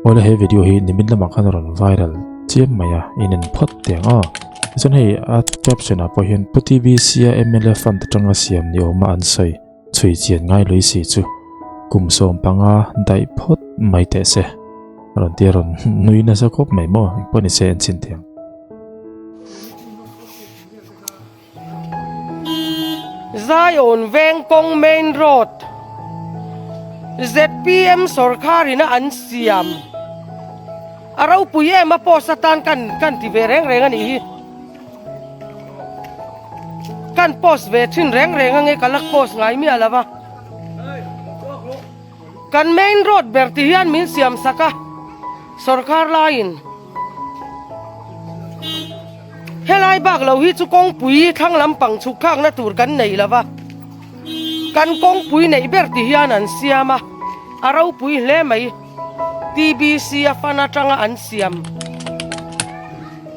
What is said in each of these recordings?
Awle he video hi nimin lamah khan a rawn viral chiam mai a, in en phawt teh ang aw. Tichuan hei a caption ah pawh hian Pu TBC a mla fund atanga siam ni awma an sawi chhui chian ngai lui si chu kum 15 daih phawt mai teh se a rawn ti a rawn nui nasa khawp mai maw engpawh ni se en chhin teh ang. Zion Veng kawng main road zpm sawrkhar ina an siam a ropui em a post atan kan kan ti ve reng reng a nih hi kan post ve thin reng reng ange ka la post ngai miah lo va kan main road ber ti hian min siam sak a sawrkhar laiin. Helai bak lo hi chu kawngpui thlang lampang chhuk thlakna tur kan nei lo va, kan kawngpui neih ber ti hian an siam a, a ropui hle mai. TBC a fan atanga an siam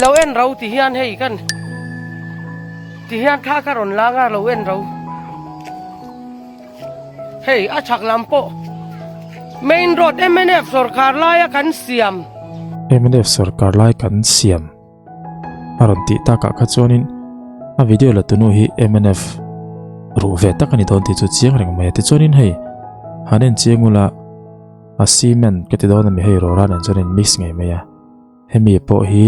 lo en ro ti hian hei kan ti hian thla ka rawn lang a lo en ro. Hei a chhak lam pawh main road mnf sawrkar laia kan siam. Mnf sawrkar lai kan siam a rawn tih takah kha chuanin a video la tunu hi mnf ruh ve tak a ni dawn tih chu chiang reng mai a. Tichuanin hei han en chiang ula a cement ka ti dawn a mi hei rawra nen chuan in mix ngei mai a. Hemi pawh hi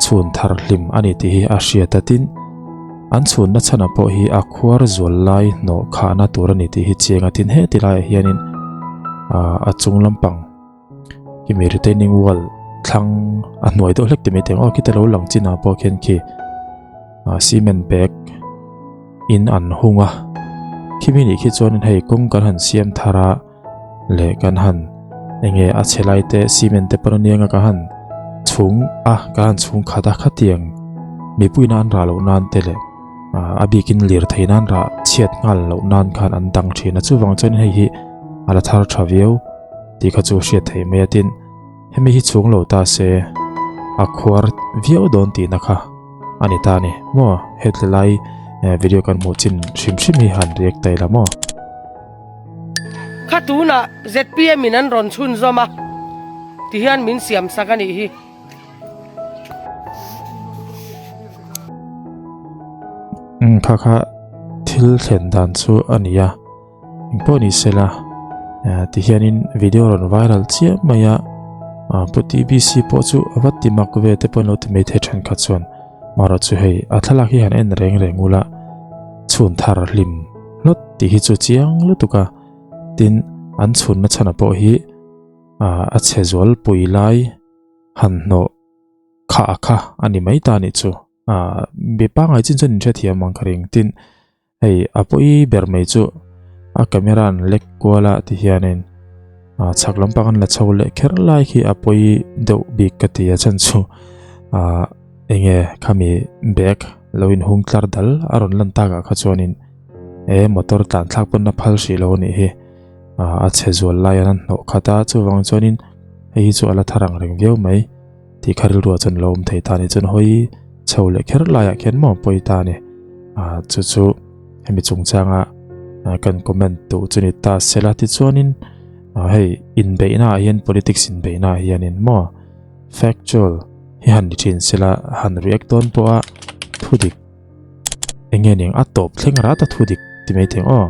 chhun thar hlim a ni tih hi a hriat a, tin, an chhunna chhana pawh hi a khuar zual lai hnawh khahna tur a ni tih hi chiang a, tin heti laiah hianin a chung lampang khimi retaining wall thlang a hnuai deuh hlek ti mai thei ang aw khita lo lang chinah pawh khian khi cement bag in an hung a, khimi nih khi chuanin hei kawng kan han siam thar a. leh kan han enge a chhe lai te cement te pawn a nia nga ka han chhung a ka han chhung khat a khatiang mipui nan rah loh nan te leh a bikin lirthei nan rah chhiat nghal loh nan khan an dang thin a chuvang chuan hei hi a la thar tha viau tih kha chu hriat theih mai a tin hemi hi chhung lo ta se a khuar viau dawn tihna kha a ni ta a ni maw hetlai lai video kan hmuh chin hrim hrim hi han react ta ila maw. Kha tunah zpm in an rawn chhunzawm a ti hian min siam sak a nih hi. Umm kha kha thil thlen dan chu a ni a engpawh ni se la ti hianin video rawn viral chiah mai a pu tbc pawh chu a va ti mak ve te pawh an lo ti mai thei thenkhat chuan marawh chu hei a thlalak hi han en reng reng ula chhun thar hlim. Hlawt tih hi chu chiang lutuk a, tin an chhunna chhana pawh hi a chhe zual pui lai han hnawh khah a kha a ni mai ta nih chu. Mi pangngai chin chuan in hrethiam ang ka ring. Tin hei a pawi ber mai chu a camera an lek kual a ti hianin chhak lampang an la chho leh kher lai khi a pawi deuh bik ka ti a chhan chu enge khami bag lo inhung tlar dal a rawn lan takah kha chuanin he motor tlan thlak pawn a phal hrih lo a nih hi a chhe zual lai an hnawh khat a chuvang chuanin hei hi chu a la thar ang reng viau mai tih kha rilruah chuan lo awm thei ta a ni chuan hawi chho leh kher laiah khian maw pawi ta a ni chu chu hemi chungchanga kan comment duh chu ni ta sela tichuanin hei inbeihna ah hian politics inbeihna ah hianin maw factual hi han ni thin sela han react dawn pawh a thudik Enge ning a tawp thleng rat a thu dik ti mai theng aw.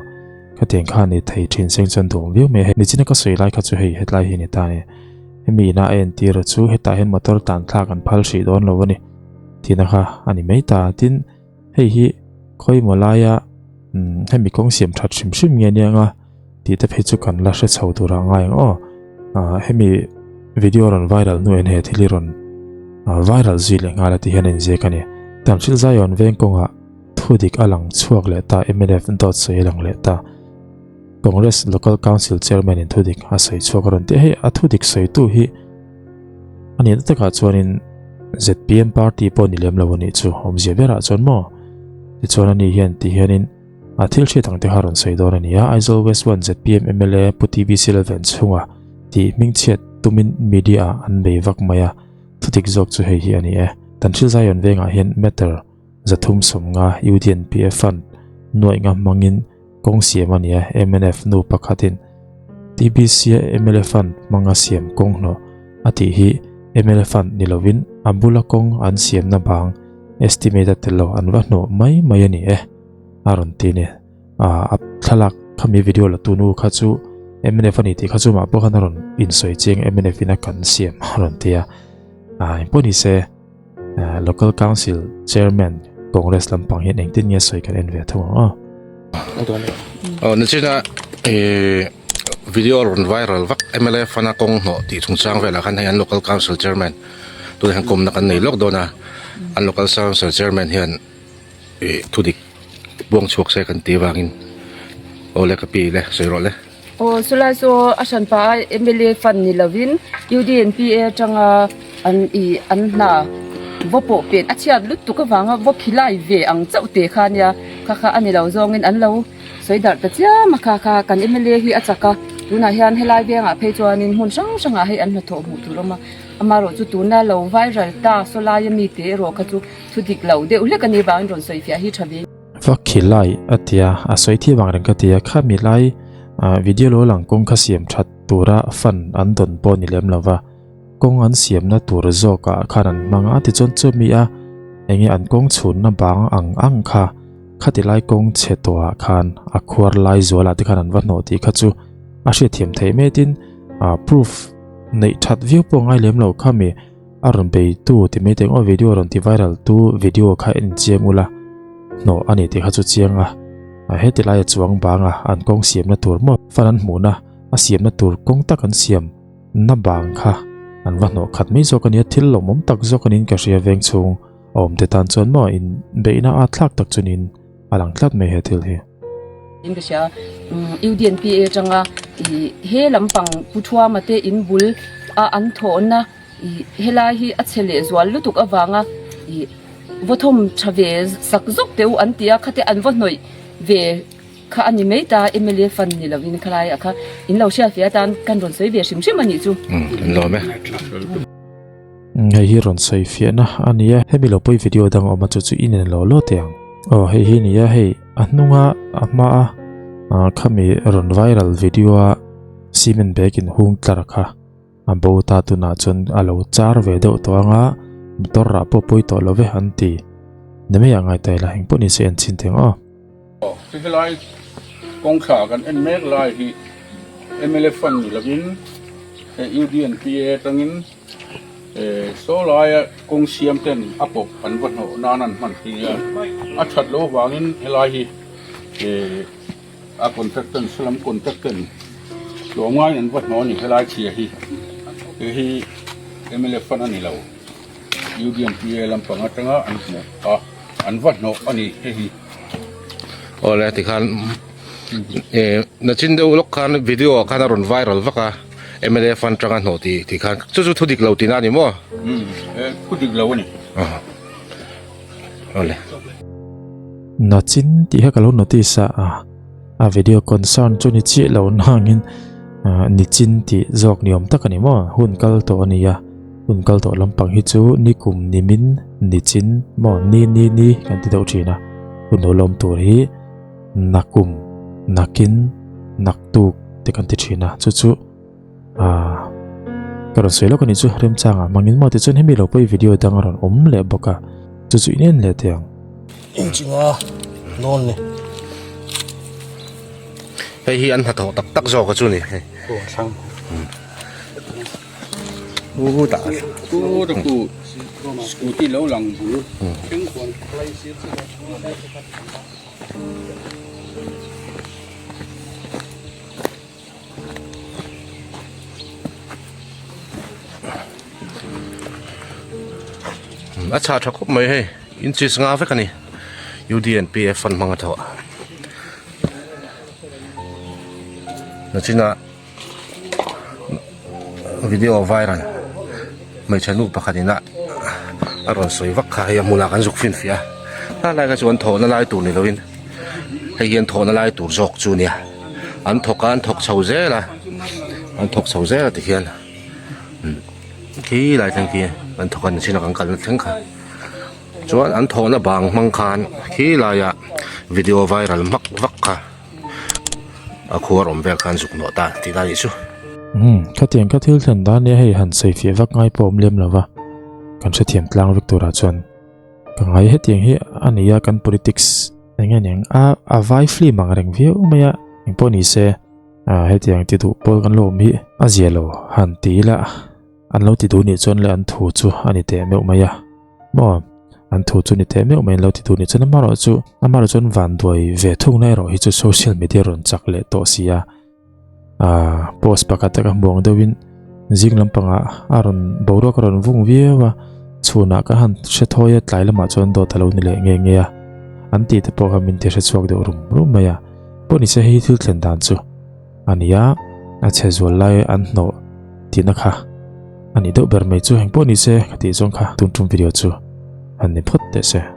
Khatiang kha ni thei thin seng chuan duhawm viau mai a hei. Nichina ka sawi lai kha chu hei hetlai hi ni ta a ni. Hemi ina a entir chu hetah hian motor tan thlak an phal hrih dawn lo a ni tihna kha a ni mai ta. Tin hei hi khawimaw laia hemi kawng siam that hrim hrim nge nia nga tih te phei chu kan la hre chho tur a ngai ang aw. Hemi video rawn viral hnu hian he thil hi rawn viral zui leh nghal a ti hian a inziak a ni. Tanhril Zion veng kawngah thu dik a lang chhuak leh ta mnf dawt sawi a lang leh ta. Congress Local Council Chairman in thu dik a sawi chhuak a rawn ti a, hei a thu dik sawitu hi a nihna takah chuanin zpm party pawh ni lem lo a nih chu awmzia berah chuan maw tichuan ani hian ti hianin A thil hriat ang te kha rawn sawi dawn a ni a, Aizawl West 1 zpm mla Pu TBC Lalven chhunga tih hmingchhiat tumin media ah an bei vak mai a, thudik zawk chu hei hi a ni e. Tanhril Zion vengah hian meter 350 UDNPF fund nuaih nga hmangin kawng siam a ni a, mnf nu pakhatin TBC-a mla fund hmanga siam kawng hnawh. a tih hi mla fund ni lovin a bula kawng an siamna bang estimate a tel lo an va hnawh mai mai a ni e a rawn ti a ni. A thlalak khami video la tu nu kha chu mnf a ni tih kha chu mah pawh khan a rawn insawi chiang mnf in a kan siam a rawn ti a. Engpawh ni se Local Council Chairman Congress lampang hian engtin nge sawi kan en ve thung ang aw. Aw nichina ih video rawn viral vak mla fana kawng hnawh tih chungchang velah khan hei an Local Council Chairman tunah hian kawmna kan nei lawk dawn a, an Local Council Chairman hian ih thudik buang chhuak se kan tih avangin aw le ka pi le sawi rawh le. Aw chulai chu a hran pah a mla fund ni lovin UDNPA atanga an ih an hna vaw pawh pen a chhiat lutuk avanga vaw khilai ve ang chauh te kha ania kha kha a ni lo zawngin an lo sawi darh ta chiam a kha kha kan mla hi a chak a tunah hian helai vengah phei chuanin hmun hrang hrangah hei an hnathawh hmuh tur a awm a amaherawh chu tuna lo viral ta sawlai ami te erawh kha chu thu dik lo deuh hlek a nih vangin rawn sawi fiah hi tha ve. Va khilai a tia a sawi thih vang reng ka tia khami lai video lo lang kawng kha siam that tura fund an dawn pawh ni lem lova kawng an siamna tur zawkah khan an hmang a tichuan chumi a enge an kawng chhunna bang ang ang kha khati lai kawng chhe tawhah khan a khuar lai zualah te khan an va hnawh tih kha chu a hriatthiam theih mai tin proof neih that viau pawh ngai lem lo khami A rawn bei tu ti mai teng aw video rawn ti viral tu video kha en chiang ula hnawh a ni tih kha chu chiang a heti laia chuang bang a an kawng siamna tur maw fan an hmuhna a siamna tur kawng tak an siam na bang kha an va hnawh khat mai zawk a nia thil lawmawm tak zawk a niin ka hria veng chhung a awm te tan chuan maw in beihna a thlak tak chu niin a lang tlat mai he thil hi. In ka hria UDNPA atanga ih he lampang Pu Thuama te in bul a an thawhna Ih helai hi a chhe leh zual lutuk avanga ih vaw thawm tha ve sak zawk teh u an ti a khate an vaw hnawih ve kha a ni mai ta mla fund ni lovin khalai ah kha in lo hriat ve atan kan rawn sawi ve hrim hrim a nih chu. Kan lawm e. Hei hi rawn sawi fiahna a ni a, hemi lo pawi video dang awm a chu chu i nen lo lo teh ang. Aw hei hi ni a hei a hnunga a hma a khami rawn viral video a cement bag in hung tlar kha. A bo ta tunah chuan a lo char ve deuh tawh ang a, motor rah pawh pawi tawh lo ve an ti. Ni mai ah ngai ta ila, engpawh ni se en chhin thei ang aw. Hei helai kawngthla kan en mek lai hi mla fund ni lovin hei UDNPA atangin saw laia kawng siam ten a pawp an va hnawh nan an hman thin a, a that loh avangin helai hi A contract ten salam contract ten tlawmngaiin an va hnawh a ni helai chhia hi hei hi mla fund a ni lo UDNPA lampang atanga an hmuh a an va hnawh a ni hei hi. Awle tikhan eh nachin deuh lawk khan video ah khan a rawn viral vak a mla fund atanga hnawh tih tih khan chu chu thu dik lo tihna a ni maw? Umm eh thu dik lo a ni. Awle. Nachin tih kha ka lo notice a, ah a video concern chu ni chiah lo nangin ah nichin tih zawk ni awm tak a ni maw hun kal tawh a ni a, hun kal tawh lampang hi chu nikum nimin nichin maw ni ni ni kan ti deuh thin a, hun lo lawm tur hi nakum nakin naktuk te kan ti thin a chu chu. Ah, ka rawn sawi lawk a nih chu remchangah hmangin maw tichuan hemi lo pawh i video dang a rawn awm leh bawk a, chu chu in en leh teh ang. Inchunga nawn ni. Hei hi an hnathawh tak tak zawk a chu ni hei. Aw thlang. U tah. U ta ku scooty lo lang bul. Thleng khuan. A chha tha khawp mai hei inches nga vek a ni U_D_N_P_F an hmang a tho nachinah video viral hmeichhe nu pakhat in a a rawn sawi vak kha hei a hmunah kan zuk finfiah a hlai lai kha chuan thawhna lai tur ni lovin hei hian thawhna lai tur zawk chu a nia. An thawk a an thawk chho zel a an thawk chho zel a tikhian khi lai thleng khi an thawk a ni chin a kan kalna thleng kha chuan an thawhna bang hmang khan khi laiah video viral hmak vak kha a khuar awm vel khan zuk nawh ta tih lai chu. Umm khatiang kha thil thlen dan nia hei han sawi fiah vak ngai pawh awm lem lo va, kan hrethiam tlang vek turah chuan ka ngai hetiang hi a ni a kan politics eng nge niang a a vai film ang reng viau mai a engpawh ni se ah hetiang ti duh pawl kan lo awm hi a zia lo han ti ila an lo ti duh nih chuan le an thu chu a ni teh meuh mai a maw an thu chu ni teh meuh mai an lo ti duh nih chuan amaherawhchu amaherawhchu an vanduai ve thung na erawh hi chu social media rawn chak leh tawh si a. Ahh post pakhat te ka hmu ang deuhin zing lampangah a rawn boruak a rawn vung viau a chhunah ka han hre thawi a tlai lamah chuan dawt a lo ni leh nge nge a an tih te pawh kha min ti hre chhuak deuh rum rum mai a pawh ni se hei thil thlen dan chu a ni a a chhe zual lai an hnawh tihna kha a ni deuh ber mai chu engpawh ni se ka tih zawng kha tun tum video chu han ni phawt teh se.